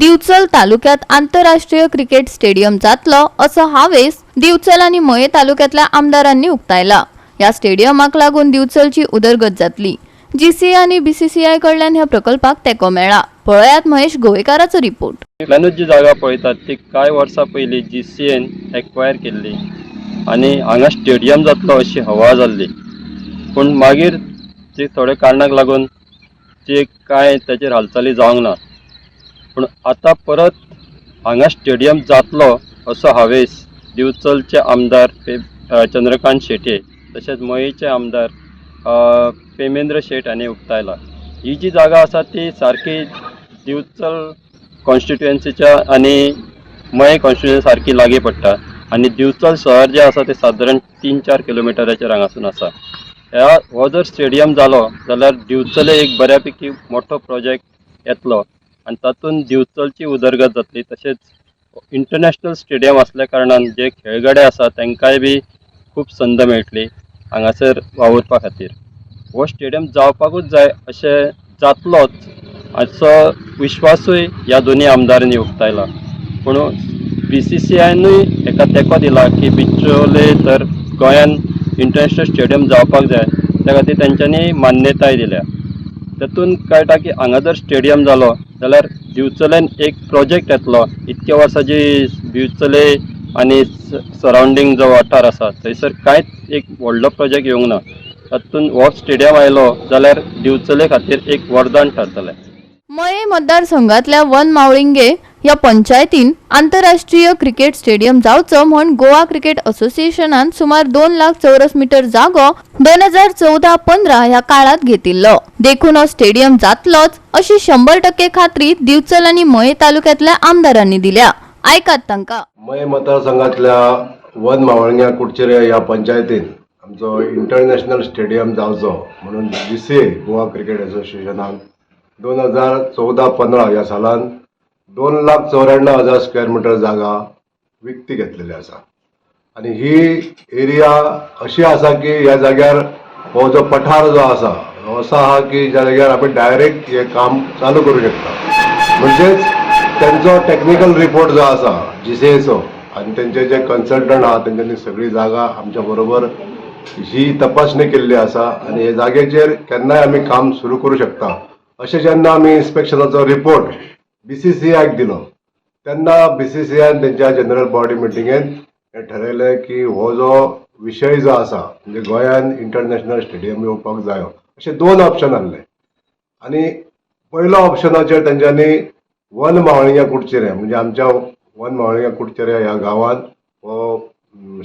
दिवचल तालुक्यात आंतरराष्ट्रीय cricket stadium जातलो असो हावेस दिवचल आनी मये तालुक्यातल्या आमदारांनी उक्तायला. ह्या स्टेडियमाक लागून दिवचलची उदरगत जातली. जीसीए आनी बीसीसीआय कडल्यान ह्या प्रकल्पाक तेंको मेळ्ळा. पळयात महेश गोवेकाराचो रिपोर्ट. इतल्यानूच जी जागा पळयतात ती कांय वर्सां पयलीं जीसीएन एक्वायर केल्ली आनी हांगा स्टेडियम जातलो अशी हवा जाल्ली, पूण मागीर ती थोड्या कारणाक लागून ती कांय ताचेर हालचाली जावंक ना. पूण आतां परत हांगा स्टेडियम जातलो असो हावेस दिवचलचे आमदार चंद्रकांत शेट्ये तशेंच मयेचे आमदार प्रेमेंद्र शेट हांणी उक्तायला. ही जी जागा आसा ती सारकी दिवचल कॉन्स्टिट्युएन्सीच्या आनी मये कॉन्स्टिट्युएन्सी सारकी लागीं पडटा आनी दिवचल शहर जें आसा तें सादारण 3-4 किलोमिटराचेर हांगासून आसा. ह्या हो जर स्टेडियम जालो जाल्यार दिवचले एक बऱ्या पैकी मोठो प्रोजेक्ट येतलो आनी तातूंत दिवचलची उदरगत जातली. तशेंच इंटरनॅशनल स्टेडियम आसल्या कारणान जे खेळगडे आसा तांकांय बी खूब संद मेळटली हांगासर वावुरपा खातीर. हो स्टेडियम जावपाकूच जाय अशें जातलोच हाचो विश्वासूय ह्या दोनूय आमदारांनी उक्तायला. पूण बीसीसीआयनूय हेका तेंको दिला की बिचोले तर गोंयान इंटरनॅशनल स्टेडियम जावपाक जाय, त्या खातीर तेंच्यांनी मान्यताय दिल्या. तातूंत कळटा की हांगा जर स्टेडियम जालो जाल्यार दिवचलेन एक प्रोजेक्ट येतलो. इतक्या वर्सां जी दिवचले आनी सरावंडींग जो वाठार आसा थंयसर कांयच एक व्हडलो प्रोजेक्ट येवंक ना. तातूंत हो स्टेडियम आयलो जाल्यार दिवचले खातीर एक वरदान थारतलें. मये मतदारसंघातल्या वन मावळिंगे ह्या पंचायतीन आंतरराष्ट्रीय क्रिकेट स्टेडियम जावचो म्हूण गोवा क्रिकेट असोसिएशनान सुमार 2 लाख चौरस मिटर जागो 2014-15 ह्या काळात घेतिल्लो. देखून हो स्टेडियम जातलोच अशी 100% खात्री दिवचल आनी मये तालुक्यातल्या आमदारांनी दिल्या. आयकात तांकां. मये मतदारसंघातल्या वन मावळंग्या कुडचेरे ह्या पंचायतीन आमचो इंटरनॅशनल स्टेडियम जावचो म्हणून जीसीए गोवा क्रिकेट असोसिएशनान 2014-15 ह्या सालान 2,94,000 स्क्वेअर मिटर जागा विकती घेतलेली आसा आनी ही एरिया अशी आसा की ह्या जाग्यार हो जो पठार जो आसा हो असो आहा की ज्या जाग्यार आमी डायरेक्ट हें काम चालू करूं शकता. म्हणजेच तेंचो टॅक्निकल रिपोर्ट जो आसा जीसीएचो आनी तेंचे जे कन्सल्टंट आहा तेंच्यांनी सगळी जागा आमच्या बरोबर ही तपासणी केल्ली आसा आनी हे जागेचेर केन्नाय आमी काम सुरू करूं शकता अशें जेन्ना आमी इन्स्पेक्शनाचो रिपोर्ट बीसीसीआयक दिलो तेन्ना बीसीसीआयन तेंच्या जनरल बॉडी मिटिंगेन हें ठरयलें की हो जो विशय जो आसा म्हणजे गोंयान इंटरनॅशनल स्टेडियम येवपाक जायो अशे दोन ऑप्शन आहले आनी पयलो ऑप्शनाचेर तेंच्यांनी वन मावळिंग्या कुडचेरे म्हणजे आमच्या वन मावळिंग्या कुडचेरे ह्या गांवांत हो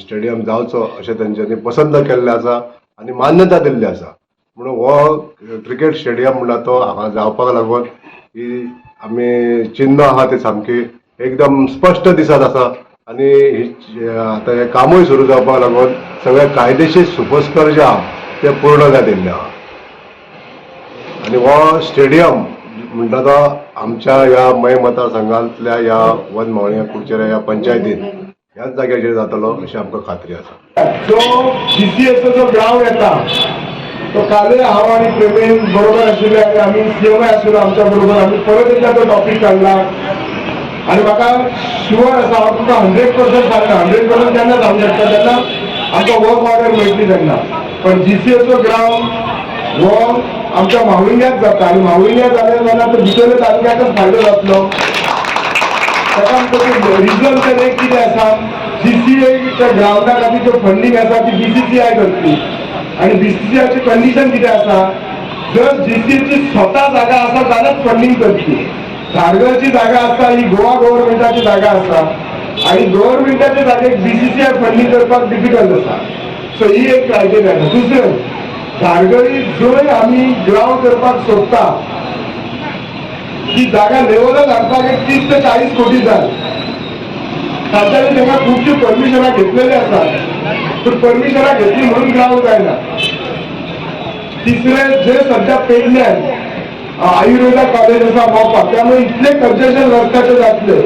स्टेडियम जावचो अशें तेंच्यांनी पसंत केल्लें आसा आनी मान्यता दिल्ली आसा. म्हणून हो क्रिकेट स्टेडियम म्हणटा तो हांगा जावपाक लागून ही आमी चिन्ह आहा ती सामकी एकदम स्पश्ट दिसत आसा आनी ही आतां हें कामूय सुरू जावपाक लागून सगळे कायदेशीर सोपस्कर जे आहा ते पूर्ण जाल्ले आहा आनी हो स्टेडियम म्हणटा तो आमच्या ह्या मये मतदारसंघांतल्या ह्या वन मावळिंग्या कुडचेरे ह्या पंचायतीन ह्याच जाग्याचेर जातलो अशी आमकां खात्री आसा. जो जीसीएचो जो ग्राउंड येता तो कालय हांव आनी प्रेमेन बरोबर आशिल्ले आनी आमी सीएमआय आशिल्लो आमच्या बरोबर. आमी परत एकदा तो टॉपीक काडला आनी म्हाका शुअर आसा, हांव तुमकां 100% सांगना, 100% केन्ना सांगूंक शकता तेन्ना आमकां वर्क ऑर्डर मेळटली तेन्ना. पण जीसीएचो ग्राउंड हो आमच्या मावळिंग्याक जाता आनी मावळिंग्याक जाले जाल्यार तो भितरल्या तालुक्याकच फायदो जातलो. ताका रिजन तर एक कितें आसा, जीसीएच्या ग्राउंडा खातीर जो फंडींग आसा ती बीसीसीआय करतली आनी बीसीसीआयची कंडिशन कितें आसा, जर जीसीएची स्वता जागा आसा जाल्यार फंडींग करतली. धारगळची जागा आसा ही गोवा गव्हर्मेंटाची जागा आसा आनी गव्हर्मेंटाच्या जागेक बीसीसीआय फंडींग करपाक डिफिकल्ट आसा. सो ही एक क्रायटेरिया आसा. दुसरें, धारगळी जंय आमी ग्राउंड करपाक सोदता ती जागा लेवलच हाडपाक एक 30 ते 40 कोटी जाय. तांच्यांनी तांकां खुबशीं परमिशनां घेतलेली आसात, पूण परमिशनां घेतली म्हणून ग्राउंड जायना. तिसरें, जे सध्या पेडण्यान आयुर्वेदा कॉलेज आसा मोपा, त्यामुळे इतले कंजेशन रस्त्याचे जातले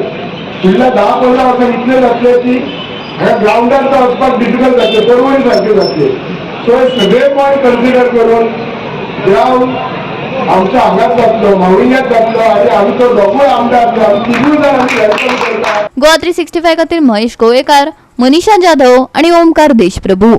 फुडल्या 10-15 वर्सां, इतले जातले की हांगा ग्राउंडार तर वचपाक डिफिकल्ट जातले, परवरी सारखे जातले. सो हे सगळे पॉयंट कन्सिडर करून ग्राउंड आमच्या हांगाच जातलो, मावळिंग्यात जातलो आनी आमचो दोगूय आमदार, आमी तिगूय जाण आमी welcome करता. गोवा 365 खातीर महेश गोवेकार, मनीषा जाधव आणि ओमकार देशप्रभू.